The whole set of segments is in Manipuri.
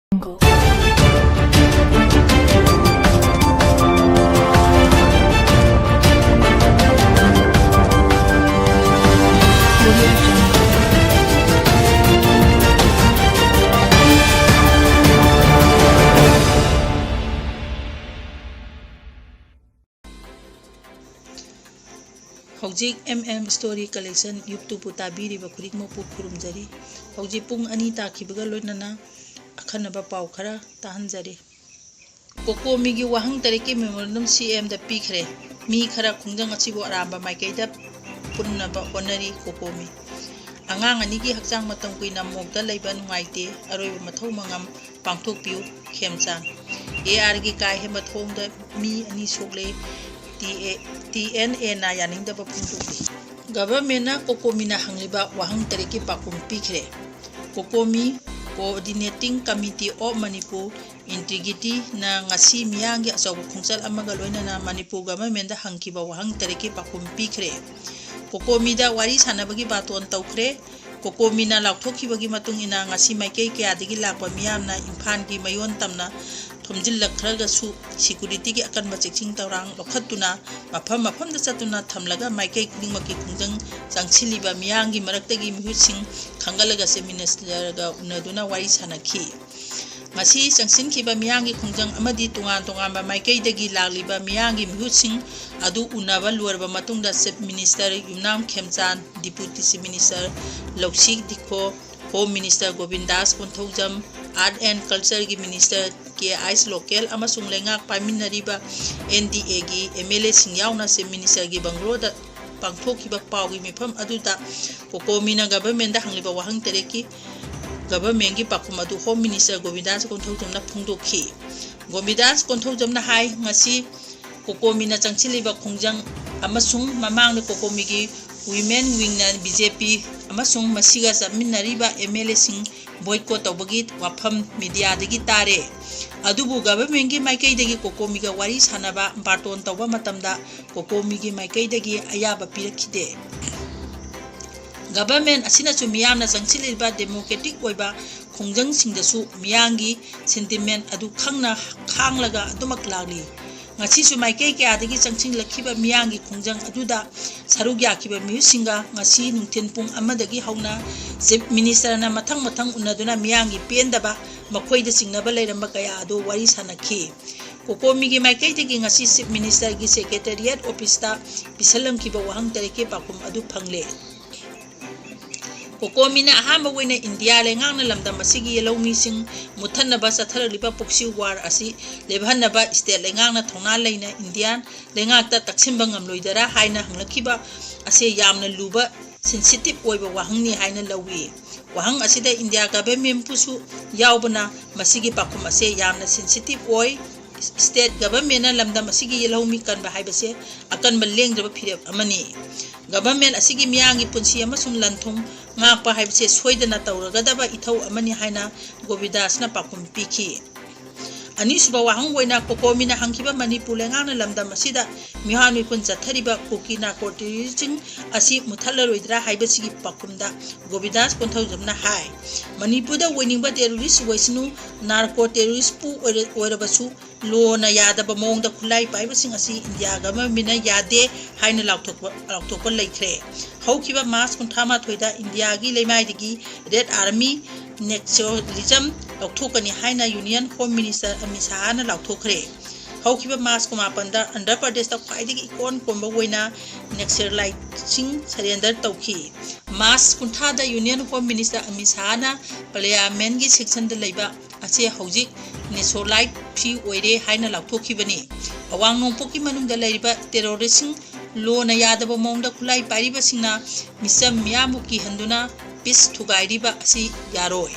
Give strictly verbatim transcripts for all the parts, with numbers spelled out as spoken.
ꯍꯧꯖꯤꯛ M M Story Collection YouTube ꯇꯥꯕꯤꯔꯤꯕ ꯈꯨꯗꯤꯡꯃꯛꯄꯨ ꯈꯨꯔꯨꯝꯖꯔꯤ꯫ ꯍꯧꯖꯤꯛ ꯄꯨꯡ ꯑꯅꯤ ꯇꯥꯈꯤꯕꯒ ꯂꯣꯏꯅꯅ ꯑꯈꯟꯅꯕ ꯄꯥꯎ ꯈꯔ ꯇꯥꯍꯟꯖꯔꯤ꯫ ꯀꯣꯀꯣꯃꯤꯒꯤ ꯋꯥꯍꯪ ꯇꯔꯦꯠꯀꯤ memorandum C M ꯗ ꯄꯤꯈ꯭ꯔꯦ꯫ ꯃꯤ ꯈꯔ ꯈꯣꯡꯖꯪ ꯑꯁꯤꯕꯨ ꯑꯔꯥꯟꯕ ꯃꯥꯏꯀꯩꯗ ꯄꯨꯟꯅꯕ ꯍꯣꯠꯅꯔꯤ꯫ ꯀꯣꯀꯣꯃꯤ꯫ ꯑꯉꯥꯡ ꯑꯅꯤꯒꯤ ꯍꯛꯆꯥꯡ ꯃꯇꯝ ꯀꯨꯏꯅ ꯃꯣꯛꯇ ꯂꯩꯕ ꯅꯨꯡꯉꯥꯏꯇꯦ꯫ ꯑꯔꯣꯏꯕ ꯃꯊꯧ ꯃꯉꯝ ꯄꯥꯡꯊꯣꯛꯄꯤꯌꯨ꯫ ꯈꯦꯝꯆꯥꯟ꯫ A R ꯒꯤ ꯀꯥ ꯍꯦꯟꯕ ꯊꯧꯑꯣꯡꯗ ꯃꯤ ꯑꯅꯤ ꯁꯣꯛꯂꯦ꯫ T A, T N A ꯅ ꯌꯥꯅꯤꯡꯗꯕ ꯐꯣꯡꯗꯣꯛꯂꯤ꯫ Government ꯅ ꯀꯣꯀꯣꯃꯤꯅ ꯍꯪꯂꯤꯕ ꯋꯥꯍꯪ ꯇꯔꯦꯠꯀꯤ ꯄꯥꯎꯈꯨꯝ ꯄꯤꯈ꯭ꯔꯦ꯫ ꯀꯣꯀꯣꯃꯤ Coordinating Committee of Manipur Integrity ꯅ ꯉꯁꯤ ꯃꯤꯌꯥꯝꯒꯤ ꯑꯆꯧꯕ ꯈꯣꯡꯆꯠ ꯑꯃꯒ ꯂꯣꯏꯅꯅ ꯃꯅꯤꯄꯨꯔ government ꯗ ꯍꯪꯈꯤꯕ ꯋꯥꯍꯪ ꯇꯔꯦꯠꯀꯤ ꯄꯥꯎꯈꯨꯝ ꯄꯤꯈ꯭ꯔꯦ꯫ ꯀꯣꯀꯣꯃꯤꯗ ꯋꯥꯔꯤ ꯁꯥꯟꯅꯕꯒꯤ ꯕꯥꯇꯣꯟ ꯇꯧꯈ꯭ꯔꯦ꯫ ꯀꯣꯀꯣꯃꯤꯅ ꯂꯥꯎꯊꯣꯛꯈꯤꯕꯒꯤ ꯃꯇꯨꯡ ꯏꯟꯅ, ꯉꯁꯤ ꯃꯥꯏꯀꯩ ꯀꯌꯥꯗꯒꯤ ꯂꯥꯛꯄ ꯃꯤꯌꯥꯝꯅ ꯏꯝꯐꯥꯜꯒꯤ ꯃꯌꯣꯟ ꯇꯝꯅ ꯊꯣꯝꯖꯤꯜꯂꯛꯈ꯭ꯔꯒꯁꯨ, security ꯒꯤ ꯑꯀꯟꯕ ꯆꯦꯛꯁꯤꯟ ꯊꯧꯔꯥꯡ ꯂꯧꯈꯠꯇꯨꯅ, ꯃꯐꯝ ꯃꯐꯝꯗ ꯆꯠꯇꯨꯅ ꯊꯝꯂꯒ, ꯃꯥꯏꯀꯩ ꯈꯨꯗꯤꯡꯃꯛꯀꯤ ꯈꯣꯡꯖꯪ ꯆꯪꯁꯤꯜꯂꯤꯕ ꯃꯤꯌꯥꯝꯒꯤ ꯃꯔꯛꯇꯒꯤ ꯃꯤꯍꯨꯠꯁꯤꯡ ꯈꯟꯒꯠꯂꯒ Chief Minister ꯒ ꯎꯅꯗꯨꯅ ꯋꯥꯔꯤ ꯁꯥꯅꯈꯤ꯫ ꯉꯁꯤ ꯆꯪꯁꯤꯟꯈꯤꯕ ꯃꯤꯌꯥꯝꯒꯤ ꯈꯣꯡꯖꯪ ꯑꯃꯗꯤ ꯇꯣꯉꯥꯟ ꯇꯣꯉꯥꯟꯕ ꯃꯥꯏꯀꯩꯗꯒꯤ ꯂꯥꯛꯂꯤꯕ ꯃꯤꯌꯥꯝꯒꯤ ꯃꯤꯍꯨꯠꯁꯤꯡ ꯑꯗꯨ ꯎꯅꯕ ꯂꯣꯏꯔꯕ ꯃꯇꯨꯡꯗ, Chief Minister Yumnam Khemchand, Deputy Chief Minister Losii Dikho, Home Minister Govindas Konthoujam, Art and Culture ꯒꯤ Minister ꯀꯦ ꯑꯥꯏꯁ ꯂꯣꯀꯦꯜ ꯑꯃꯁꯨꯡ ꯂꯩꯉꯥꯛ ꯄꯥꯏꯃꯤꯟꯅꯔꯤꯕ N D A ꯒꯤ M L A ꯁꯤꯡ ꯌꯥꯎꯅ Chief Minister ꯒꯤ bungalow ꯗ ꯄꯥꯡꯊꯣꯛꯈꯤꯕ ꯄꯥꯎꯒꯤ ꯃꯤꯐꯝ ꯑꯗꯨꯗ ꯀꯣꯀꯣꯃꯤꯅ government ꯗ ꯍꯪꯂꯤꯕ ꯋꯥꯍꯪ ꯇꯔꯦꯠꯀꯤ government ꯀꯤ ꯄꯥꯎꯈꯨꯝ ꯑꯗꯨ Home Minister ꯒꯣꯕꯤꯟꯗꯥꯁ ꯀꯣꯟꯊꯧꯖꯝꯅ ꯐꯣꯡꯗꯣꯛꯈꯤ꯫ ꯒꯣꯕꯤꯟꯗꯥꯁ ꯀꯣꯟꯊꯧꯖꯝꯅ ꯍꯥꯏ, ꯉꯁꯤ ꯀꯣꯀꯣꯃꯤꯅ ꯆꯪꯁꯤꯜꯂꯤꯕ ꯈꯣꯡꯖꯪ ꯑꯃꯁꯨꯡ ꯃꯃꯥꯡꯗ ꯀꯣꯀꯣꯃꯤꯒꯤ Women Wing ꯅ B J P ꯑꯃꯁꯨꯡ ꯃꯁꯤꯒ ꯆꯠꯃꯤꯟꯅꯔꯤꯕ M L A ꯁꯤꯡ boycott ꯇꯧꯕꯒꯤ ꯋꯥꯐꯝ media ꯗꯒꯤ ꯇꯥꯔꯦ꯫ ꯑꯗꯨꯕꯨ government ꯀꯤ ꯃꯥꯏꯀꯩꯗꯒꯤ ꯀꯣꯀꯣꯃꯤꯒ ꯋꯥꯔꯤ ꯁꯥꯅꯕ ꯕꯥꯇꯣꯟ ꯇꯧꯕ ꯃꯇꯝꯗ ꯀꯣꯀꯣꯃꯤꯒꯤ ꯃꯥꯏꯀꯩꯗꯒꯤ ꯑꯌꯥꯕ ꯄꯤꯔꯛꯈꯤꯗꯦ꯫ Government ꯑꯁꯤꯅꯁꯨ ꯃꯤꯌꯥꯝꯅ ꯆꯪꯁꯤꯜꯂꯤꯕ democratic ꯑꯣꯏꯕ ꯈꯣꯡꯖꯪꯁꯤꯡꯗꯁꯨ ꯃꯤꯌꯥꯝꯒꯤ sentiment ꯑꯗꯨ ꯈꯪꯅ ꯈꯥꯡꯂꯒ ꯑꯗꯨꯃꯛ ꯂꯥꯛꯂꯤ꯫ ꯉꯁꯤꯁꯨ ꯃꯥꯏꯀꯩ ꯀꯌꯥꯗꯒꯤ ꯆꯪꯁꯤꯜꯂꯛꯈꯤꯕ ꯃꯤꯌꯥꯝꯒꯤ ꯈꯣꯡꯖꯪ ꯑꯗꯨꯗ ꯁꯔꯨꯛ ꯌꯥꯈꯤꯕ ꯃꯤꯑꯣꯏꯁꯤꯡꯒ ꯉꯁꯤ ꯅꯨꯡꯊꯤꯜ ꯄꯨꯡ ꯑꯃꯗꯒꯤ ꯍꯧꯅ Chief Ministerꯅ ꯃꯊꯪ ꯃꯊꯪ ꯎꯅꯗꯨꯅ ꯃꯤꯌꯥꯝꯒꯤ ꯄꯦꯟꯗꯕ, ꯃꯈꯣꯏꯗ ꯆꯤꯡꯅꯕ ꯂꯩꯔꯝꯕ ꯀꯌꯥ ꯑꯗꯨ ꯋꯥꯔꯤ ꯁꯥꯅꯈꯤ꯫ COCOMIꯒꯤ ꯃꯥꯏꯀꯩꯗꯒꯤ ꯉꯁꯤ Chief Ministerꯒꯤ Secretariat officeꯇ ꯄꯤꯁꯜꯂꯝꯈꯤꯕ ꯋꯥꯍꯪ ꯇꯔꯦꯠꯀꯤ ꯄꯥꯎꯈꯨꯝ ꯑꯗꯨ ꯐꯪꯂꯦ꯫ COCOMIꯅ ꯑꯍꯥꯟꯕ ꯑꯣꯏꯅ ꯏꯟꯗꯤꯌꯥ ꯂꯩꯉꯥꯛꯅ ꯂꯝꯗꯝ ꯑꯁꯤꯒꯤ ꯂꯧꯃꯤꯁꯤꯡ ꯃꯨꯠꯊꯠꯅꯕ ꯆꯠꯊꯔꯛꯂꯤꯕ proxy war ꯑꯁꯤ ꯂꯦꯞꯍꯟꯅꯕ state ꯂꯩꯉꯥꯛꯅ ꯊꯧꯅꯥ ꯂꯩꯅ ꯏꯟꯗꯤꯌꯥ ꯂꯩꯉꯥꯛꯇ ꯇꯛꯁꯤꯟꯕ ꯉꯝꯂꯣꯏꯗꯔꯥ ꯍꯥꯏꯅ ꯍꯪꯂꯛꯈꯤꯕ ꯑꯁꯤ ꯌꯥꯝꯅ ꯂꯨꯕ, sensitive ꯑꯣꯏꯕ ꯋꯥꯍꯪꯅꯤ ꯍꯥꯏꯅ ꯂꯧꯏ꯫ ꯋꯥꯍꯪ ꯑꯁꯤꯗ ꯏꯟꯗꯤꯌꯥ governmentꯄꯨꯁꯨ ꯌꯥꯎꯕꯅ ꯃꯁꯤꯒꯤ ꯄꯥꯎꯈꯨꯝ ꯑꯁꯤ ꯌꯥꯝꯅ sensitive ꯑꯣꯏ꯫ State governmentꯅ ꯂꯝꯗꯝ ꯑꯁꯤꯒꯤ ꯌꯦꯜꯍꯧꯃꯤ ꯀꯟꯕ ꯍꯥꯏꯕꯁꯦ ꯑꯀꯟꯕ ꯂꯦꯡꯗ꯭ꯔꯕ ꯐꯤꯔꯦꯞ ꯑꯃꯅꯤ꯫ Government ꯑꯁꯤꯒꯤ ꯃꯤꯌꯥꯝꯒꯤ ꯄꯨꯟꯁꯤ ꯑꯃꯁꯨꯡ ꯂꯟ-ꯊꯨꯝ ꯉꯥꯛꯄ ꯍꯥꯏꯕꯁꯦ ꯁꯣꯏꯗꯅ ꯇꯧꯔꯒꯗꯕ ꯏꯊꯧ ꯑꯃꯅꯤ ꯍꯥꯏꯅ ꯒꯣꯕꯤꯟꯗꯥꯁꯅ ꯄꯥꯎꯈꯨꯝ ꯄꯤꯈꯤ꯫ ꯑꯅꯤꯁꯨꯕ ꯋꯥꯍꯪ ꯑꯣꯏꯅ COCOMIꯅ ꯍꯪꯈꯤꯕ ꯃꯅꯤꯄꯨꯔ ꯂꯩꯉꯥꯛꯅ ꯂꯝꯗꯝ ꯑꯁꯤꯗ ꯃꯤꯍꯥꯠ ꯃꯤꯄꯨꯟ ꯆꯠꯊꯔꯤꯕ ꯀꯨꯀꯤ narco terroristꯁꯤꯡ ꯑꯁꯤ ꯃꯨꯠꯊꯠꯂꯔꯣꯏꯗ꯭ꯔꯥ ꯍꯥꯏꯕꯁꯤꯒꯤ ꯄꯥꯎꯈꯨꯝꯗ ꯒꯣꯕꯤꯟꯗꯥꯁ ꯀꯣꯟꯊꯧꯖꯝꯅ ꯍꯥꯏ, ꯃꯅꯤꯄꯨꯔꯗ ꯑꯣꯏꯅꯤꯡꯕ terrorist ꯑꯣꯏꯁꯅꯨ, narco terroristꯄꯨ ꯑꯣꯏꯔ-, ꯑꯣꯏꯔꯕꯁꯨ ꯂꯣꯅ ꯌꯥꯗꯕ ꯃꯑꯣꯡꯗ ꯈꯨꯠꯂꯥꯏ ꯄꯥꯏꯕꯁꯤꯡ ꯑꯁꯤ ꯏꯟꯗꯤꯌꯥ governmentꯅ ꯌꯥꯗꯦ ꯍꯥꯏꯅ ꯂꯥꯎꯊꯣꯛꯄ, ꯂꯥꯎꯊꯣꯛꯄ ꯂꯩꯈ꯭ꯔꯦ꯫ ꯍꯧꯈꯤꯕ March ꯀꯨꯟꯊ꯭ꯔꯥ ꯃꯥꯊꯣꯏꯗ ꯏꯟꯗꯤꯌꯥꯒꯤ ꯂꯩꯃꯥꯏꯗꯒꯤ Red Army Naxalism ꯂꯧꯊꯣꯛꯀꯅꯤ ꯍꯥꯏꯅ Union Home Minister ꯑꯃꯤꯠ ꯁꯥꯍꯅ ꯂꯥꯎꯊꯣꯛꯈ꯭ꯔꯦ꯫ ꯍꯧꯈꯤꯕ March ꯀꯨꯟꯃꯥꯄꯟꯗ ꯑꯟꯙ꯭ꯔ ꯄ꯭ꯔꯗꯦꯁꯇ ꯈ꯭ꯋꯥꯏꯗꯒꯤ ꯏꯀꯣꯟ ꯀꯣꯟꯕ ꯑꯣꯏꯅ Naxaliteꯁꯤꯡ surrender ꯇꯧꯈꯤ꯫ March ꯀꯨꯟꯊ꯭ꯔꯥꯗ Union Home Minister Amit ꯁꯥꯍꯅ Parliamentꯀꯤ sessionꯗ ꯂꯩꯕ ꯑꯁꯤ ꯍꯧꯖꯤꯛ Naxalite free ꯑꯣꯏꯔꯦ ꯍꯥꯏꯅ ꯂꯥꯎꯊꯣꯛꯈꯤꯕꯅꯤ꯫ ꯑꯋꯥꯡ ꯅꯣꯡꯄꯣꯛꯀꯤ ꯃꯅꯨꯡꯗ ꯂꯩꯔꯤꯕ terroristꯁꯤꯡ ꯂꯣꯅ ꯌꯥꯗꯕ ꯃꯑꯣꯡꯗ ꯈꯨꯠꯂꯥꯏ ꯄꯥꯏꯔꯤꯕꯁꯤꯡꯅ ꯃꯤꯆꯝ ꯃꯤꯌꯥꯝꯕꯨ ꯀꯤꯍꯟꯗꯨꯅ peace ꯊꯨꯒꯥꯏꯔꯤꯕ ꯑꯁꯤ ꯌꯥꯔꯣꯏ꯫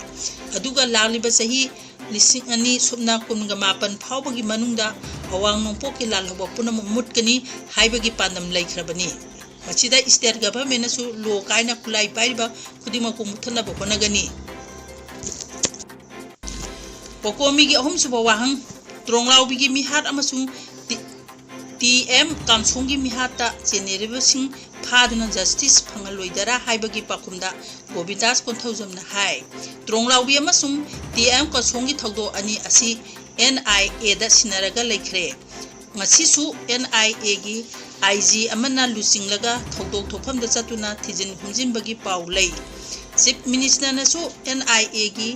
ꯑꯗꯨꯒ ꯂꯥꯛꯂꯤꯕ ꯆꯍꯤ ꯂꯤꯁꯤꯡ ꯑꯅꯤ ꯁꯨꯞꯅ ꯀꯨꯟꯒ ꯃꯥꯄꯟ ꯐꯥꯎꯕꯒꯤ ꯃꯅꯨꯡꯗ ꯑꯋꯥꯡ ꯅꯣꯡꯄꯣꯛꯀꯤ ꯂꯥꯜꯍꯧꯕ ꯄꯨꯝꯅꯃꯛ ꯃꯨꯠꯀꯅꯤ ꯍꯥꯏꯕꯒꯤ ꯄꯥꯟꯗꯝ ꯂꯩꯈ꯭ꯔꯕꯅꯤ꯫ ꯃꯁꯤꯗ state governmentꯅꯁꯨ ꯂꯣ ꯀꯥꯏꯅ ꯈꯨꯠꯂꯥꯏ ꯄꯥꯏꯔꯤꯕ ꯈꯨꯗꯤꯡꯃꯛꯄꯨ ꯃꯨꯠꯊꯠꯅꯕ ꯍꯣꯠꯅꯒꯅꯤ꯫ COCOMIꯒꯤ ꯑꯍꯨꯝꯁꯨꯕ ꯋꯥꯍꯪ, ꯇ꯭ꯔꯣꯡꯂꯥꯎꯕꯤꯒꯤ ꯃꯤꯍꯥꯠ ꯑꯃꯁꯨꯡ ꯇꯤ-, ꯇꯤ ꯑꯦꯝ ꯀꯥꯝꯁꯣꯡꯒꯤ ꯃꯤꯍꯥꯠꯇ ꯆꯦꯟꯅꯔꯤꯕꯁꯤꯡ ꯐꯥꯗꯨꯅ ꯖꯁꯇꯤꯁ ꯐꯪꯍꯜꯂꯣꯏꯗꯔꯥ ꯍꯥꯏꯕꯒꯤ ꯄꯥꯎꯈꯨꯝꯗ ꯒꯣꯕꯤꯟꯗꯥꯁ ꯀꯣꯟꯊꯧꯖꯝꯅ ꯍꯥꯏ, ꯇ꯭ꯔꯣꯡꯂꯥꯎꯕꯤ ꯑꯃꯁꯨꯡ ꯇꯤ ꯑꯦꯝ ꯀꯁꯣꯡꯒꯤ ꯊꯧꯗꯣꯛ ꯑꯅꯤ ꯑꯁꯤ ꯑꯦꯟ ꯑꯥꯏ ꯑꯦꯗ ꯁꯤꯟꯅꯔꯒ ꯂꯩꯈ꯭ꯔꯦ꯫ ꯉꯁꯤꯁꯨ ꯑꯦꯟ ꯑꯥꯏ ꯑꯦꯒꯤ ꯑꯥꯏ ꯖꯤ ꯑꯃꯅ ꯂꯨꯆꯤꯡꯂꯒ ꯊꯧꯗꯣꯛ ꯊꯣꯛꯐꯝꯗ ꯆꯠꯇꯨꯅ ꯊꯤꯖꯤꯟ ꯍꯨꯝꯖꯤꯟꯕꯒꯤ ꯄꯥꯎ ꯂꯩ꯫ ꯆꯤꯐ ꯃꯤꯅꯤꯁꯇꯔꯅꯁꯨ ꯑꯦꯟ ꯑꯥꯏ ꯑꯦꯒꯤ,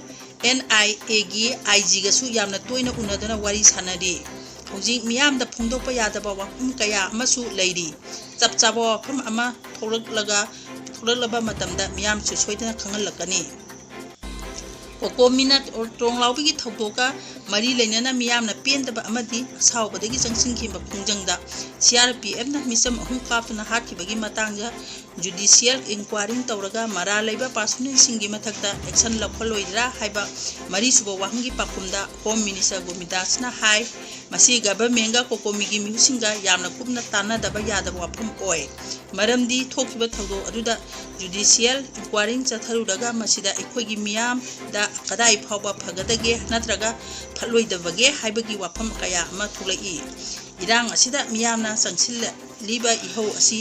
ꯑꯦꯟ ꯑꯥꯏ ꯑꯦꯒꯤ ꯑꯥꯏ ꯖꯤꯒꯁꯨ ꯌꯥꯝꯅ ꯇꯣꯏꯅ ꯎꯅꯗꯨꯅ ꯋꯥꯔꯤ ꯁꯥꯟꯅꯔꯤ꯫ ꯍꯧꯖꯤꯛ ꯃꯤꯌꯥꯝꯗ ꯐꯣꯡꯗꯣꯛꯄ ꯌꯥꯗꯕ ꯋꯥꯐꯝ ꯀꯌꯥ ꯑꯃꯁꯨ ꯂꯩꯔꯤ꯫ ꯆꯞ ꯆꯥꯕ ꯋꯥꯐꯝ ꯑꯃ ꯊꯣꯛꯂꯛꯂꯒ, ꯊꯣꯛꯂꯛꯂꯕ ꯃꯇꯝꯗ ꯃꯤꯌꯥꯝꯁꯨ ꯁꯣꯏꯗꯅ ꯈꯪꯍꯜꯂꯛꯀꯅꯤ꯫ ꯀꯣꯀꯣꯃꯤꯅ ꯇ꯭ꯔꯣꯡꯂꯥꯎꯕꯤꯒꯤ ꯊꯧꯗꯣꯛꯀ ꯃꯔꯤ ꯂꯩꯅꯅ ꯃꯤꯌꯥꯝꯅ ꯄꯦꯟꯗꯕ ꯑꯃꯗꯤ ꯑꯁꯥꯎꯕꯗꯒꯤ ꯆꯪꯁꯤꯟꯈꯤꯕ ꯈꯣꯡꯖꯪꯗ ꯁꯤ ꯑꯥꯔ ꯄꯤ ꯑꯦꯐꯅ ꯃꯤꯆꯝ ꯑꯍꯨꯝ ꯀꯥꯞꯇꯨꯅ ꯍꯥꯠꯈꯤꯕꯒꯤ ꯃꯇꯥꯡꯗ ꯖꯨꯗꯤꯁꯤꯌꯦꯜ ꯏꯟꯀ꯭ꯋꯥꯏꯔꯤ ꯇꯧꯔꯒ ꯃꯔꯥꯜ ꯂꯩꯕ ꯄꯥꯔꯁꯣꯅꯦꯜꯁꯤꯡꯒꯤ ꯃꯊꯛꯇ ꯑꯦꯛꯁꯟ ꯂꯧꯈꯠꯂꯣꯏꯗ꯭ꯔꯥ ꯍꯥꯏꯕ ꯃꯔꯤꯁꯨꯕ ꯋꯥꯍꯪꯒꯤ ꯄꯥꯎꯈꯨꯝꯗ ꯍꯣꯝ ꯃꯤꯅꯤꯁꯇꯔ ꯒꯣꯕꯤꯟꯗꯥꯁꯅ ꯍꯥꯏ, ꯃꯁꯤ ꯒꯚꯔꯟꯃꯦꯟꯒ ꯀꯣꯀꯣꯃꯤꯒꯤ ꯃꯤꯍꯨꯠꯁꯤꯡꯒ ꯌꯥꯝꯅ ꯀꯨꯞꯅ ꯇꯥꯟꯅꯗꯕ ꯌꯥꯗꯕ ꯋꯥꯐꯝ ꯑꯣꯏ꯫ ꯃꯔꯝꯗꯤ ꯊꯣꯛꯈꯤꯕ ꯊꯧꯗꯣꯛ ꯑꯗꯨꯗ ꯖꯨꯗꯤꯁꯤꯌꯦꯜ ꯏꯟꯀ꯭ꯋꯥꯏꯔꯤ ꯆꯠꯊꯔꯨꯔꯒ ꯃꯁꯤꯗ ꯑꯩꯈꯣꯏꯒꯤ ꯃꯤꯌꯥꯝꯗ ꯀꯗꯥꯏ ꯐꯥꯎꯕ ꯐꯒꯗꯒꯦ ꯅꯠꯇ꯭ꯔꯒ ꯐꯠꯂꯣꯏꯗꯕꯒꯦ ꯍꯥꯏꯕꯒꯤ ꯋꯥꯐꯝ ꯀꯌꯥ ꯑꯃ ꯊꯣꯛꯂꯛꯏ꯫ ꯏꯔꯥꯡ ꯑꯁꯤꯗ ꯃꯤꯌꯥꯝꯅ ꯆꯪꯁꯤꯜꯂꯛꯂꯤꯕ ꯏꯍꯧ ꯑꯁꯤ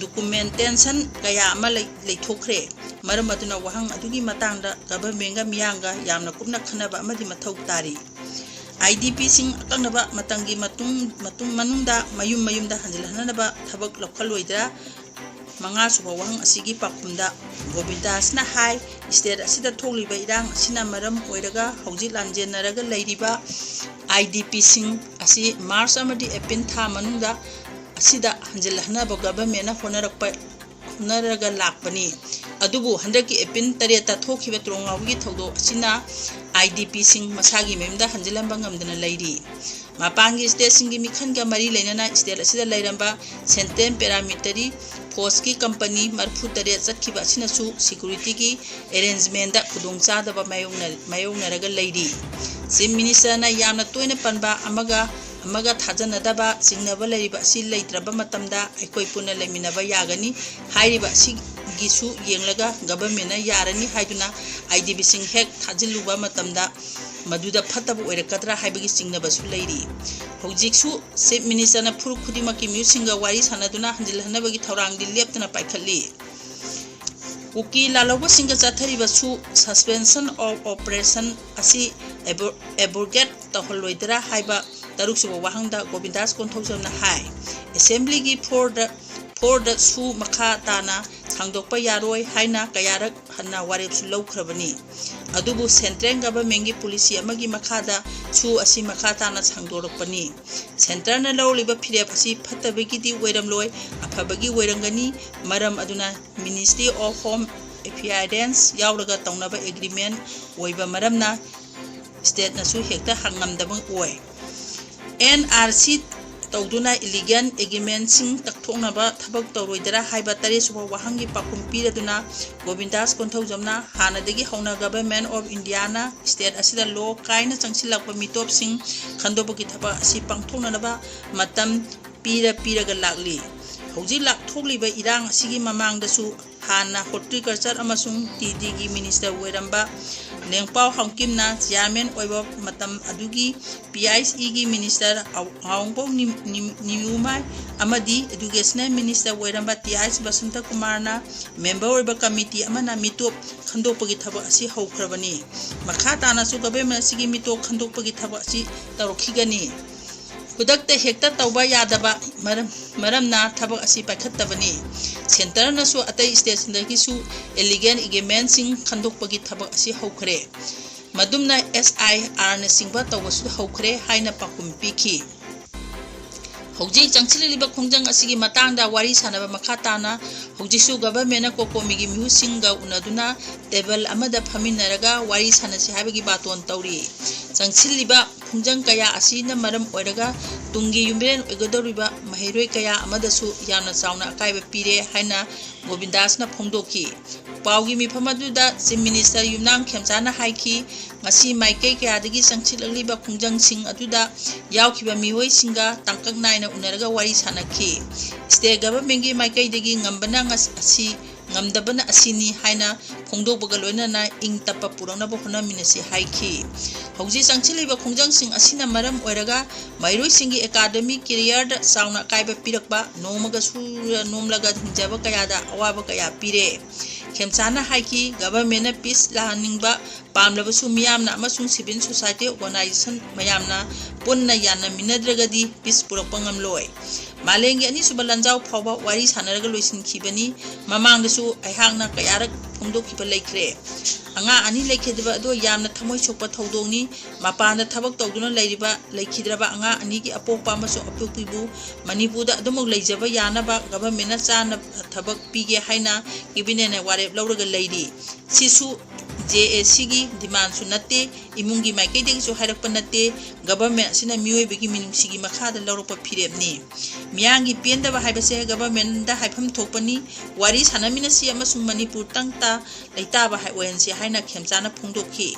ꯗꯣꯀꯨꯃꯦꯟꯇꯦꯁꯟ ꯀꯌꯥ ꯑꯃ ꯂꯩ-, ꯂꯩꯊꯣꯛꯈ꯭ꯔꯦ꯫ ꯃꯔꯝ ꯑꯗꯨꯅ ꯋꯥꯍꯪ ꯑꯗꯨꯒꯤ ꯃꯇꯥꯡꯗ ꯒꯚꯔꯟꯃꯦꯟꯒ ꯃꯤꯌꯥꯝꯒ ꯌꯥꯝꯅ ꯀꯨꯞꯅ ꯈꯟꯅꯕ ꯑꯃꯗꯤ ꯃꯊꯧ ꯇꯥꯔꯤ꯫ ꯑꯥꯏ ꯗꯤ ꯄꯤꯁꯤꯡ ꯑꯀꯛꯅꯕ ꯃꯇꯝꯒꯤ ꯃꯇꯨꯡ, ꯃꯇꯨꯡ ꯃꯅꯨꯡꯗ ꯃꯌꯨꯝ ꯃꯌꯨꯝꯗ ꯍꯟꯖꯤꯜꯍꯟꯅꯕ ꯊꯕꯛ ꯂꯧꯈꯠꯂꯣꯏꯗ꯭ꯔꯥ? ꯃꯉꯥꯁꯨꯕ ꯋꯥꯍꯪ ꯑꯁꯤꯒꯤ ꯄꯥꯎꯈꯨꯝꯗ ꯒꯣꯕꯤꯟꯗꯥꯁꯅ ꯍꯥꯏ, ꯁ꯭ꯇꯦꯠ ꯑꯁꯤꯗ ꯊꯣꯛꯂꯤꯕ ꯏꯔꯥꯡ ꯑꯁꯤꯅ ꯃꯔꯝ ꯑꯣꯏꯔꯒ ꯍꯧꯖꯤꯛ ꯂꯥꯟꯖꯦꯟꯅꯔꯒ ꯂꯩꯔꯤꯕ ꯑꯥꯏ ꯗꯤ ꯄꯤꯁꯤꯡ ꯑꯁꯤ ꯃꯥꯔꯆ ꯑꯃꯗꯤ ꯑꯦꯄ꯭ꯔꯤꯜ ꯊꯥ ꯃꯅꯨꯡꯗ ꯑꯁꯤꯗ ꯍꯟꯖꯤꯜꯍꯟꯅꯕ ꯒꯚꯔꯟꯃꯦꯟꯅ ꯍꯣꯠꯅꯔꯛꯄ, ꯍꯣꯠꯅꯔꯒ ꯂꯥꯛꯄꯅꯤ꯫ ꯑꯗꯨꯕꯨ ꯍꯟꯗꯛꯀꯤ ꯑꯦꯄ꯭ꯔꯤꯜ ꯇꯔꯦꯠꯇ ꯊꯣꯛꯈꯤꯕ ꯇ꯭ꯔꯣꯡꯂꯥꯎꯕꯤꯒꯤ ꯊꯧꯗꯣꯛ ꯑꯁꯤꯅ ꯑꯥꯏ ꯗꯤ ꯄꯤꯁꯤꯡ ꯃꯁꯥꯒꯤ ꯃꯌꯨꯝꯗ ꯍꯟꯖꯤꯜꯍꯟꯕ ꯉꯝꯗꯅ ꯂꯩꯔꯤ꯫ ꯃꯄꯥꯟꯒꯤ ꯁ꯭ꯇꯦꯠꯁꯤꯡꯒꯤ ꯃꯤꯈꯜꯒ ꯃꯔꯤ ꯂꯩꯅꯅ ꯁ꯭ꯇꯦꯠ ꯑꯁꯤꯗ ꯂꯩꯔꯝꯕ ꯁꯦꯟꯇ꯭ꯔꯦꯜ ꯄꯦꯔꯥꯃꯤꯂꯤꯇꯔꯤ ꯐꯣꯔꯁꯀꯤ ꯀꯝꯄꯅꯤ ꯃꯔꯤꯐꯨ ꯇꯔꯦꯠ ꯆꯠꯈꯤꯕ ꯑꯁꯤꯅꯁꯨ ꯁꯦꯀ꯭ꯌꯨꯔꯤꯇꯤꯒꯤ ꯑꯦꯔꯦꯟꯖꯃꯦꯟꯗ ꯈꯨꯗꯣꯡꯆꯥꯗꯕ ꯃꯥꯌꯣꯛꯅ-, ꯃꯥꯌꯣꯛꯅꯔꯒ ꯂꯩꯔꯤ꯫ ꯆꯤꯐ ꯃꯤꯅꯤꯁꯇꯔꯅ ꯌꯥꯝꯅ ꯇꯣꯏꯅ ꯄꯟꯕ ꯑꯃꯒ ꯑꯃꯒ ꯊꯥꯖꯅꯗꯕ ꯆꯤꯡꯅꯕ ꯂꯩꯔꯤꯕ ꯑꯁꯤ ꯂꯩꯇ꯭ꯔꯕ ꯃꯇꯝꯗ ꯑꯩꯈꯣꯏ ꯄꯨꯟꯅ ꯂꯩꯃꯤꯟꯅꯕ ꯌꯥꯒꯅꯤ ꯍꯥꯏꯔꯤꯕ ꯑꯁꯤꯒꯤꯁꯨ ꯌꯦꯡꯂꯒ ꯒꯚꯔꯟꯃꯦꯟꯅ ꯌꯥꯔꯅꯤ ꯍꯥꯏꯗꯨꯅ ꯑꯥꯏ ꯗꯤ ꯄꯤꯁꯤꯡ ꯍꯦꯛ ꯊꯥꯖꯤꯜꯂꯨꯕ ꯃꯇꯝꯗ ꯃꯗꯨꯗ ꯐꯠꯇꯕ ꯑꯣꯏꯔꯛꯀꯗ꯭ꯔꯥ ꯍꯥꯏꯕꯒꯤ ꯆꯤꯡꯅꯕꯁꯨ ꯂꯩꯔꯤ꯫ ꯍꯧꯖꯤꯛꯁꯨ Chief Minister ꯅ ꯐꯨꯔꯨꯞ ꯈꯨꯗꯤꯡꯃꯛꯀꯤ ꯃꯤꯍꯨꯠꯁꯤꯡꯒ ꯋꯥꯔꯤ ꯁꯥꯟꯅꯗꯨꯅ ꯍꯟꯖꯤꯜꯍꯟꯅꯕꯒꯤ ꯊꯧꯔꯥꯡꯗꯤ ꯂꯦꯞꯇꯅ ꯄꯥꯏꯈꯠꯂꯤ꯫ ꯀꯨꯀꯤ ꯂꯥꯜꯍꯧꯕꯁꯤꯡꯒ ꯆꯠꯊꯔꯤꯕ ꯁꯨ Suspension of Operation ꯑꯁꯤ abro-, abrogate ꯇꯧꯍꯜꯂꯣꯏꯗ꯭ꯔꯥ ꯍꯥꯏꯕ ꯇꯔꯨꯛꯁꯨꯕ ꯋꯥꯍꯪꯗ ꯒꯣꯕꯤꯟꯗꯥꯁ ꯀꯣꯟꯊꯧꯖꯝꯅ ꯍꯥꯏ, Assembly ꯒꯤ floor ꯗ, floor ꯗ ꯁꯨ ꯃꯈꯥ ꯇꯥꯅ ꯁꯥꯡꯗꯣꯛꯄ ꯌꯥꯔꯣꯏ ꯍꯥꯏꯅ ꯀꯌꯥꯔꯛ ꯍꯟꯅ ꯋꯥꯔꯦꯞꯁꯨ ꯂꯧꯈ꯭ꯔꯕꯅꯤ꯫ ꯑꯗꯨꯕꯨ Central Government ꯀꯤ policy ꯑꯃꯒꯤ ꯃꯈꯥꯗ ꯁꯨ ꯑꯁꯤ ꯃꯈꯥ ꯇꯥꯅ ꯁꯥꯡꯗꯣꯔꯛꯄꯅꯤ꯫ Centre ꯅ ꯂꯧꯔꯤꯕ ꯐꯤꯔꯦꯞ ꯑꯁꯤ ꯐꯠꯇꯕꯒꯤꯗꯤ ꯑꯣꯏꯔꯝꯂꯣꯏ, ꯑꯐꯕꯒꯤ ꯑꯣꯏꯔꯝꯒꯅꯤ꯫ ꯃꯔꯝ ꯑꯗꯨꯅ Ministry of Home Affairs ꯌꯥꯎꯔꯒ ꯇꯧꯅꯕ agreement ꯑꯣꯏꯕ ꯃꯔꯝꯅ state ꯅꯁꯨ ꯍꯦꯛꯇ ꯉꯝꯗꯕ ꯑꯣꯏ꯫ N R C ꯇꯧꯗꯨꯅ illegal agreement ꯁꯤꯡ ꯇꯛꯊꯣꯛꯅꯕ ꯊꯕꯛ ꯇꯧꯔꯣꯏꯗꯔꯥ ꯍꯥꯏꯕ ꯇꯔꯦꯠꯁꯨꯕ ꯋꯥꯍꯪꯒꯤ ꯄꯥꯎꯈꯨꯝ ꯄꯤꯔꯗꯨꯅ ꯒꯣꯕꯤꯟꯗꯥꯁ ꯀꯣꯟꯊꯧꯖꯝꯅ ꯍꯥꯟꯅꯗꯒꯤ ꯍꯧꯅ Government of India ꯅ state ꯑꯁꯤꯗ ꯂꯣ ꯀꯥꯏꯅ ꯆꯪꯁꯤꯜꯂꯛꯄ ꯃꯤꯇꯣꯞꯁꯤꯡ ꯈꯟꯗꯣꯛꯄꯒꯤ ꯊꯕꯛ ꯑꯁꯤ ꯄꯥꯡꯊꯣꯛꯅꯅꯕ ꯃꯇꯝ ꯄꯤꯔ ꯄꯤꯔꯒ ꯂꯥꯛꯂꯤ꯫ ꯍꯧꯖꯤꯛ ꯂꯥꯛꯊꯣꯛꯂꯤꯕ ꯏꯔꯥꯡ ꯑꯁꯤꯒꯤ ꯃꯃꯥꯡꯗꯁꯨ ꯍꯥꯟꯅ Horticulture ꯑꯃꯁꯨꯡ T D ꯒꯤ Minister ꯑꯣꯏꯔꯝꯕ ꯂꯦꯡꯄꯥꯎ ꯍꯥꯎꯀꯤꯝꯅ chairman ꯑꯣꯏꯕ ꯃꯇꯝ ꯑꯗꯨꯒꯤ P I E ꯒꯤ Minister ꯑꯋ-, ꯑꯋꯥꯡꯕꯧ ꯅꯤꯝ-, ꯅꯤꯝ-, ꯅꯤꯌꯨꯃꯥꯏ ꯑꯃꯗꯤ Educational Minister ꯑꯣꯏꯔꯝꯕ T H ꯕꯁꯟꯇ ꯀꯨꯃꯥꯔꯅ member ꯑꯣꯏꯕ committee ꯑꯃꯅ ꯃꯤꯇꯣꯞ ꯈꯟꯗꯣꯛꯄꯒꯤ ꯊꯕꯛ ꯑꯁꯤ ꯍꯧꯈ꯭ꯔꯕꯅꯤ꯫ ꯃꯈꯥ ꯇꯥꯅꯁꯨ Government ꯑꯁꯤꯒꯤ ꯃꯤꯇꯣꯞ ꯈꯟꯗꯣꯛꯄꯒꯤ ꯊꯕꯛ ꯑꯁꯤ ꯇꯧꯔꯛꯈꯤꯒꯅꯤ꯫ ꯈꯨꯗꯛꯇ ꯍꯦꯛꯇ ꯇꯧꯕ ꯌꯥꯗꯕ ꯃꯔꯝ, ꯃꯔꯝꯅ ꯊꯕꯛ ꯑꯁꯤ ꯄꯥꯏꯈꯠꯇꯕꯅꯤ꯫ Centre ꯅꯁꯨ ꯑꯇꯩ state ꯁꯤꯡꯗꯒꯤꯁꯨ illegal agreement ꯁꯤꯡ ꯈꯟꯗꯣꯛꯄꯒꯤ ꯊꯕꯛ ꯑꯁꯤ ꯍꯧꯈ꯭ꯔꯦ꯫ ꯃꯗꯨꯝꯅ S I R ꯅꯆꯤꯡꯕ ꯇꯧꯕꯁꯨ ꯍꯧꯈ꯭ꯔꯦ ꯍꯥꯏꯅ ꯄꯥꯎꯈꯨꯝ ꯄꯤꯈꯤ꯫ ꯍꯧꯖꯤꯛ ꯆꯪꯁꯤꯜꯂꯤꯕ ꯈꯣꯡꯖꯪ ꯑꯁꯤꯒꯤ ꯃꯇꯥꯡꯗ ꯋꯥꯔꯤ ꯁꯥꯅꯕ ꯃꯈꯥ ꯇꯥꯅ ꯍꯧꯖꯤꯛꯁꯨ Government ꯅ COCOMI ꯒꯤ ꯃꯤꯍꯨꯠꯁꯤꯡꯒ ꯎꯅꯗꯨꯅ table ꯑꯃꯗ ꯐꯝꯃꯤꯟꯅꯔꯒ ꯋꯥꯔꯤ ꯁꯥꯅꯁꯤ ꯍꯥꯏꯕꯒꯤ ꯕꯥꯇꯣꯟ ꯇꯧꯔꯤ꯫ ꯆꯪꯁꯤꯜꯂꯤꯕ ꯈꯣꯡꯖꯪ ꯀꯌꯥ ꯑꯁꯤꯅ ꯃꯔꯝ ꯑꯣꯏꯔꯒ ꯇꯨꯡꯒꯤ ꯌꯨꯝꯕꯤꯔꯦꯟ ꯑꯣꯏꯒꯗꯧꯔꯤꯕ ꯃꯍꯩꯔꯣꯏ ꯀꯌꯥ ꯑꯃꯗꯁꯨ ꯌꯥꯝꯅ ꯆꯥꯎꯅ ꯑꯀꯥꯏꯕ ꯄꯤꯔꯦ ꯍꯥꯏꯅ ꯒꯣꯕꯤꯟꯗꯥꯁꯅ ꯐꯣꯡꯗꯣꯛꯈꯤ꯫ ꯄꯥꯎꯒꯤ ꯃꯤꯐꯝ ꯑꯗꯨꯗ Chief Minister ꯌꯨꯝꯅꯥꯝ ꯈꯦꯝꯆꯥꯟꯅ ꯍꯥꯏꯈꯤ, ꯉꯁꯤ ꯃꯥꯏꯀꯩ ꯀꯌꯥꯗꯒꯤ ꯆꯪꯁꯤꯜꯂꯛꯂꯤꯕ ꯈꯣꯡꯖꯪꯁꯤꯡ ꯑꯗꯨꯗ ꯌꯥꯎꯈꯤꯕ ꯃꯤꯑꯣꯏꯁꯤꯡꯒ ꯇꯥꯡꯀꯛ ꯅꯥꯏꯅ ꯎꯅꯔꯒ ꯋꯥꯔꯤ ꯁꯥꯅꯈꯤ꯫ State Government ꯀꯤ ꯃꯥꯏꯀꯩꯗꯒꯤ ꯉꯝꯕꯅ ꯉꯁ-, ꯑꯁꯤ ꯉꯝꯗꯕꯅ ꯑꯁꯤꯅꯤ ꯍꯥꯏꯅ ꯐꯣꯡꯗꯣꯛꯄꯒ ꯂꯣꯏꯅꯅ ꯏꯪ ꯇꯞꯄ ꯄꯨꯔꯛꯅꯕ ꯍꯣꯠꯅꯃꯤꯟꯅꯁꯤ ꯍꯥꯏꯈꯤ꯫ ꯍꯧꯖꯤꯛ ꯆꯪꯁꯤꯜꯂꯤꯕ ꯈꯣꯡꯖꯪꯁꯤꯡ ꯑꯁꯤꯅ ꯃꯔꯝ ꯑꯣꯏꯔꯒ ꯃꯍꯩꯔꯣꯏꯁꯤꯡꯒꯤ academic careerꯗ ꯆꯥꯎꯅ ꯑꯀꯥꯏꯕ ꯄꯤꯔꯛꯄ, ꯅꯣꯡꯃꯒ ꯁꯨꯔ ꯅꯣꯝꯂꯒ ꯍꯤꯡꯖꯕ ꯀꯌꯥꯗ ꯑꯋꯥꯕ ꯀꯌꯥ ꯄꯤꯔꯦ꯫ ꯈꯦꯝꯆꯥꯅ ꯍꯥꯏꯈꯤ, governmentꯅ peace ꯂꯥꯛꯍꯟꯅꯤꯡꯕ ꯄꯥꯝꯂꯕꯁꯨ ꯃꯤꯌꯥꯝꯅ ꯑꯃꯁꯨꯡ civil society organization ꯃꯌꯥꯝꯅ ꯄꯨꯟꯅ ꯌꯥꯅꯃꯤꯟꯅꯗ꯭ꯔꯒꯗꯤ peace ꯄꯨꯔꯛꯄ ꯉꯝꯂꯣꯏ꯫ ꯃꯥꯂꯦꯝꯒꯤ ꯑꯅꯤꯁꯨꯕ ꯂꯥꯟꯖꯥꯎ ꯐꯥꯎꯕ ꯋꯥꯔꯤ ꯁꯥꯟꯅꯔꯒ ꯂꯣꯏꯁꯤꯟꯈꯤꯕꯅꯤ꯫ ꯃꯃꯥꯡꯗꯁꯨ ꯑꯩꯍꯥꯛꯅ ꯀꯌꯥꯔꯛ ꯐꯣꯡꯗꯣꯛꯈꯤꯕ ꯂꯩꯈ꯭ꯔꯦ꯫ ꯑꯉꯥꯡ ꯑꯅꯤ ꯂꯩꯈꯤꯗꯕ ꯑꯗꯨ ꯌꯥꯝꯅ ꯊꯃꯣꯏ ꯁꯣꯛꯄ ꯊꯧꯗꯣꯛꯅꯤ꯫ ꯃꯄꯥꯟꯗ ꯊꯕꯛ ꯇꯧꯗꯨꯅ ꯂꯩꯔꯤꯕ, ꯂꯩꯈꯤꯗ꯭ꯔꯕ ꯑꯉꯥꯡ ꯑꯅꯤꯒꯤ ꯑꯄꯣꯛꯄ ꯑꯃꯁꯨꯡ ꯑꯄꯣꯛꯄꯤꯕꯨ ꯃꯅꯤꯄꯨꯔꯗ ꯑꯗꯨꯃꯛ ꯂꯩꯖꯕ ꯌꯥꯅꯕ governmentꯅ ꯆꯥꯅꯕ ꯊꯕꯛ ꯄꯤꯒꯦ ꯍꯥꯏꯅ cabinetꯅ ꯋꯥꯔꯦꯞ ꯂꯧꯔꯒ ꯂꯩꯔꯤ꯫ ꯁꯤꯁꯨ JACꯒꯤ demandꯁꯨ ꯅꯠꯇꯦ, ꯏꯃꯨꯡꯒꯤ ꯃꯥꯏꯀꯩꯗꯒꯤꯁꯨ ꯍꯥꯏꯔꯛꯄ ꯅꯠꯇꯦ꯫ Government ꯑꯁꯤꯅ ꯃꯤꯑꯣꯏꯕꯒꯤ ꯃꯤꯅꯨꯡꯁꯤꯒꯤ ꯃꯈꯥꯗ ꯂꯧꯔꯛꯄ ꯐꯤꯔꯦꯞꯅꯤ꯫ ꯃꯤꯌꯥꯝꯒꯤ ꯄꯦꯟꯗꯕ ꯍꯥꯏꯕꯁꯦ governmentꯗ ꯍꯥꯏꯐꯝ ꯊꯣꯛꯄꯅꯤ꯫ ꯋꯥꯔꯤ ꯁꯥꯟꯅꯃꯤꯟꯅꯁꯤ ꯑꯃꯁꯨꯡ ꯃꯅꯤꯄꯨꯔ ꯇꯪꯇ ꯂꯩꯇꯥꯕ ꯍꯥꯏ-, ꯑꯣꯏꯍꯟꯁꯤ ꯍꯥꯏꯅ ꯈꯦꯝꯆꯥꯅ ꯐꯣꯡꯗꯣꯛꯈꯤ꯫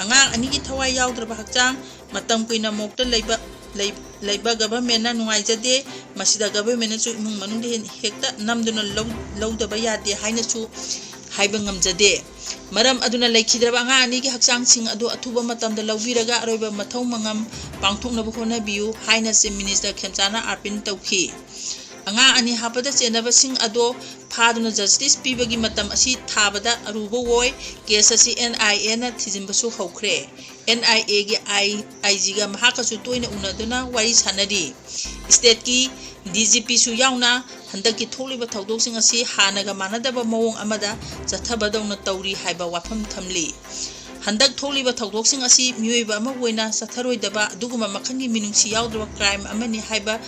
ꯑꯉꯥꯡ ꯑꯅꯤꯒꯤ ꯊꯋꯥꯏ ꯌꯥꯎꯗ꯭ꯔꯕ ꯍꯛꯆꯥꯡ ꯃꯇꯝ ꯀꯨꯏꯅ ꯃꯣꯛꯇ ꯂꯩꯕ, ꯂꯩ-, ꯂꯩꯕ governmentꯅ ꯅꯨꯡꯉꯥꯏꯖꯗꯦ꯫ ꯃꯁꯤꯗ governmentꯅꯁꯨ ꯏꯃꯨꯡ ꯃꯅꯨꯡꯗ ꯍꯦꯟ-, ꯍꯦꯛꯇ ꯅꯝꯗꯨꯅ ꯂꯧ-, ꯂꯧꯗꯕ ꯌꯥꯗꯦ ꯍꯥꯏꯅꯁꯨ ꯍꯥꯏꯕ ꯉꯝꯖꯗꯦ꯫ ꯃꯔꯝ ꯑꯗꯨꯅ ꯂꯩꯈꯤꯗ꯭ꯔꯕ ꯑꯉꯥꯡ ꯑꯅꯤꯒꯤ ꯍꯛꯆꯥꯡꯁꯤꯡ ꯑꯗꯨ ꯑꯊꯨꯕ ꯃꯇꯝꯗ ꯂꯧꯕꯤꯔꯒ ꯑꯔꯣꯏꯕ ꯃꯊꯧ ꯃꯉꯝ ꯄꯥꯡꯊꯣꯛꯅꯕ ꯍꯣꯠꯅꯕꯤꯌꯨ ꯍꯥꯏꯅ Chief Minister ꯈꯦꯝꯆꯥꯅ ꯑꯥꯔꯄꯤꯟ ꯇꯧꯈꯤ꯫ ꯑꯉꯥꯡ ꯑꯅꯤ ꯍꯥꯞꯄꯗ ꯆꯦꯟꯅꯕꯁꯤꯡ ꯑꯗꯣ ꯐꯥꯗꯨꯅ justice ꯄꯤꯕꯒꯤ ꯃꯇꯝ ꯑꯁꯤ ꯊꯥꯕꯗ ꯑꯔꯨꯕ ꯑꯣꯏ꯫ Case ꯑꯁꯤ NIAꯅ ꯊꯤꯖꯤꯟꯕꯁꯨ ꯍꯧꯈ꯭ꯔꯦ꯫ NIAꯒꯤ I, IGꯒ ꯃꯍꯥꯛꯀꯁꯨ ꯇꯣꯏꯅ ꯎꯅꯗꯨꯅ ꯋꯥꯔꯤ ꯁꯥꯟꯅꯔꯤ꯫ Stateꯀꯤ DGPꯁꯨ ꯌꯥꯎꯅ ꯍꯟꯗꯛꯀꯤ ꯊꯣꯛꯂꯤꯕ ꯊꯧꯗꯣꯛꯁꯤꯡ ꯑꯁꯤ ꯍꯥꯟꯅꯒ ꯃꯥꯟꯅꯗꯕ ꯃꯑꯣꯡ ꯑꯃꯗ ꯆꯠꯊꯕꯗꯧꯅ ꯇꯧꯔꯤ ꯍꯥꯏꯕ ꯋꯥꯐꯝ ꯊꯝꯂꯤ꯫ ꯍꯟꯗꯛ ꯊꯣꯛꯂꯤꯕ ꯊꯧꯗꯣꯛꯁꯤꯡ ꯑꯁꯤ ꯃꯤꯑꯣꯏꯕ ꯑꯃꯕꯨ ꯑꯣꯏꯅ ꯆꯠꯊꯔꯣꯏꯗꯕ ꯑꯗꯨꯒꯨꯝꯕ ꯃꯈꯜꯒꯤ ꯃꯤꯅꯨꯡꯁꯤ ꯌꯥꯎꯗ꯭ꯔꯕ crime ꯑꯃꯅꯤ ꯍꯥꯏꯕ,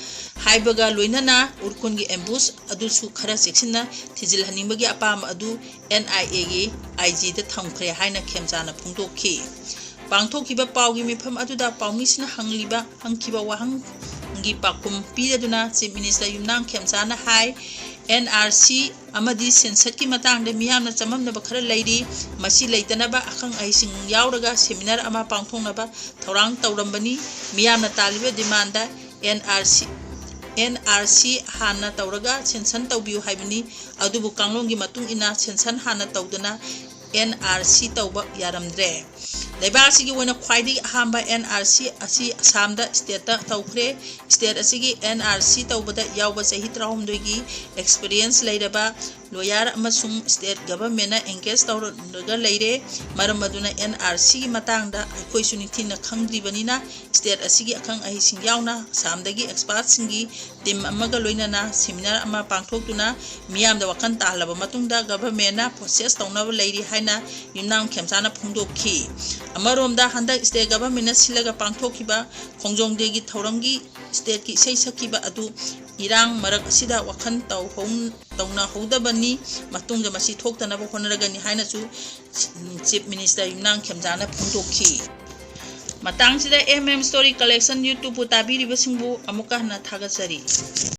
ꯍꯥꯏꯕꯒ ꯂꯣꯏꯅꯅ ꯎꯔꯈꯨꯜꯒꯤ ambush ꯑꯗꯨꯁꯨ ꯈꯔ ꯆꯦꯛꯁꯤꯟꯅ ꯊꯤꯖꯤꯜꯍꯟꯅꯤꯡꯕꯒꯤ ꯑꯄꯥꯝꯕ ꯑꯗꯨ NIAꯒꯤ IGꯗ ꯊꯝꯈ꯭ꯔꯦ ꯍꯥꯏꯅ ꯈꯦꯝꯆꯥꯅ ꯐꯣꯡꯗꯣꯛꯈꯤ꯫ ꯄꯥꯡꯊꯣꯛꯈꯤꯕ ꯄꯥꯎꯒꯤ ꯃꯤꯐꯝ ꯑꯗꯨꯗ ꯄꯥꯎꯃꯤꯁꯤꯡꯅ ꯍꯪꯂꯤꯕ, ꯍꯪꯈꯤꯕ ꯋꯥꯍꯪꯒꯤ ꯄꯥꯎꯈꯨꯝ ꯄꯤꯔꯗꯨꯅ Chief Minister ꯌꯨꯝꯅꯥꯝ ꯈꯦꯝꯆꯥꯅ ꯍꯥꯏ, NRC ꯑꯃꯗꯤ ꯁꯦꯟꯁꯁꯀꯤ ꯃꯇꯥꯡꯗ ꯃꯤꯌꯥꯝꯅ ꯆꯃꯝꯅꯕ ꯈꯔ ꯂꯩꯔꯤ꯫ ꯃꯁꯤ ꯂꯩꯇꯅꯕ ꯑꯈꯪ ꯑꯍꯩꯁꯤꯡ ꯌꯥꯎꯔꯒ seminar ꯑꯃ ꯄꯥꯡꯊꯣꯛꯅꯕ ꯊꯧꯔꯥꯡ ꯇꯧꯔꯝꯕꯅꯤ꯫ ꯃꯤꯌꯥꯝꯅ ꯇꯥꯜꯂꯤꯕ demandꯗ NRC, ꯑꯦꯟ ꯑꯥꯔ ꯁꯤ ꯍꯥꯟꯅ ꯇꯧꯔꯒ ꯁꯦꯟꯁꯟ ꯇꯧꯕꯤꯌꯨ ꯍꯥꯏꯕꯅꯤ꯫ ꯑꯗꯨꯕꯨ ꯀꯥꯡꯂꯣꯟꯒꯤ ꯃꯇꯨꯡ ꯏꯟꯅ ꯁꯦꯟꯁꯟ ꯍꯥꯟꯅ ꯇꯧꯗꯅ ꯑꯦꯟ ꯑꯥꯔ ꯁꯤ ꯇꯧꯕ ꯌꯥꯔꯝꯗ꯭ꯔꯦ꯫ ꯂꯩꯕꯥꯛ ꯑꯁꯤꯒꯤ ꯑꯣꯏꯅ ꯈ꯭ꯋꯥꯏꯗꯒꯤ ꯑꯍꯥꯟꯕ ꯑꯦꯟ ꯑꯥꯔ ꯁꯤ ꯑꯁꯤ ꯑꯁꯥꯝꯗ ꯁ꯭ꯇꯦꯠꯇ ꯇꯧꯈ꯭ꯔꯦ꯫ ꯁ꯭ꯇꯦꯠ ꯑꯁꯤꯒꯤ ꯑꯦꯟ ꯑꯥꯔ ꯁꯤ ꯇꯧꯕꯗ ꯌꯥꯎꯕ ꯆꯍꯤ ꯇꯔꯥꯍꯨꯝꯗꯣꯏꯒꯤ ꯑꯦꯛꯁꯄꯤꯔꯤꯌꯦꯟꯁ ꯂꯩꯔꯕ ꯂꯣꯌꯔ ꯑꯃꯁꯨꯡ ꯁ꯭ꯇꯦꯠ ꯒꯚꯔꯟꯃꯦꯟꯅ ꯑꯦꯡꯒꯦꯖ ꯇꯧꯔꯒ ꯂꯩꯔꯦ꯫ ꯃꯔꯝ ꯑꯗꯨꯅ ꯑꯦꯟ ꯑꯥꯔ ꯁꯤꯒꯤ ꯃꯇꯥꯡꯗ ꯑꯩꯈꯣꯏꯁꯨ ꯅꯤꯡꯊꯤꯅ ꯈꯪꯗ꯭ꯔꯤꯕꯅꯤꯅ ꯁ꯭ꯇꯦꯠ ꯑꯁꯤꯒꯤ ꯑꯈꯪ ꯑꯍꯩꯁꯤꯡ ꯌꯥꯎꯅ ꯑꯁꯥꯝꯗꯒꯤ ꯑꯦꯛꯁꯄꯥꯔꯠꯁꯤꯡꯒꯤ ꯇꯤꯝ ꯑꯃꯒ ꯂꯣꯏꯅꯅ ꯁꯦꯃꯤꯅꯥꯔ ꯑꯃ ꯄꯥꯡꯊꯣꯛꯇꯨꯅ ꯃꯤꯌꯥꯝꯗ ꯋꯥꯈꯜ ꯇꯥꯍꯜꯂꯕ ꯃꯇꯨꯡꯗ ꯒꯚꯔꯟꯃꯦꯟꯅ ꯄ꯭ꯔꯣꯁꯦꯁ ꯇꯧꯅꯕ ꯂꯩꯔꯤ ꯍꯥꯏꯅ ꯌꯨꯝꯅꯥꯝ ꯈꯦꯝꯆꯥꯅ ꯐꯣꯡꯗꯣꯛꯈꯤ꯫ ꯑꯃꯔꯣꯝꯗ ꯍꯟꯗꯛ ꯁ꯭ꯇꯦꯠ ꯒꯚꯔꯟꯃꯦꯟꯅ ꯁꯤꯜꯂꯒ ꯄꯥꯡꯊꯣꯛꯈꯤꯕ ꯈꯣꯡꯖꯣꯝ ꯗꯦꯒꯤ ꯊꯧꯔꯝꯒꯤ ꯁ꯭ꯇꯦꯠꯀꯤ ꯏꯁꯩ ꯁꯛꯈꯤꯕ ꯑꯗꯨ ꯏꯔꯥꯡ ꯃꯔꯛ ꯑꯁꯤꯗ ꯋꯥꯈꯜ ꯇꯧꯍꯧ-, ꯇꯧꯅꯍꯧꯗꯕꯅꯤ꯫ ꯃꯇꯨꯡꯗ ꯃꯁꯤ ꯊꯣꯛꯇꯅꯕ ꯍꯣꯠꯅꯔꯒꯅꯤ ꯍꯥꯏꯅꯁꯨ ꯆꯤꯐ ꯃꯤꯅꯤꯁꯇꯔ ꯌꯨꯝꯅꯥꯝ ꯈꯦꯝꯆꯥꯅ ꯐꯣꯡꯗꯣꯛꯈꯤ꯫ ꯃꯇꯥꯡꯁꯤꯗ ꯑꯦꯝ ꯑꯦꯝ ꯁ꯭ꯇꯣꯔꯤ ꯀꯂꯦꯛꯁꯟ ꯌꯨꯇ꯭ꯌꯨꯕꯄꯨ ꯇꯥꯕꯤꯔꯤꯕꯁꯤꯡꯕꯨ ꯑꯃꯨꯛꯀ ꯍꯟꯅ ꯊꯥꯒꯠꯆꯔꯤ꯫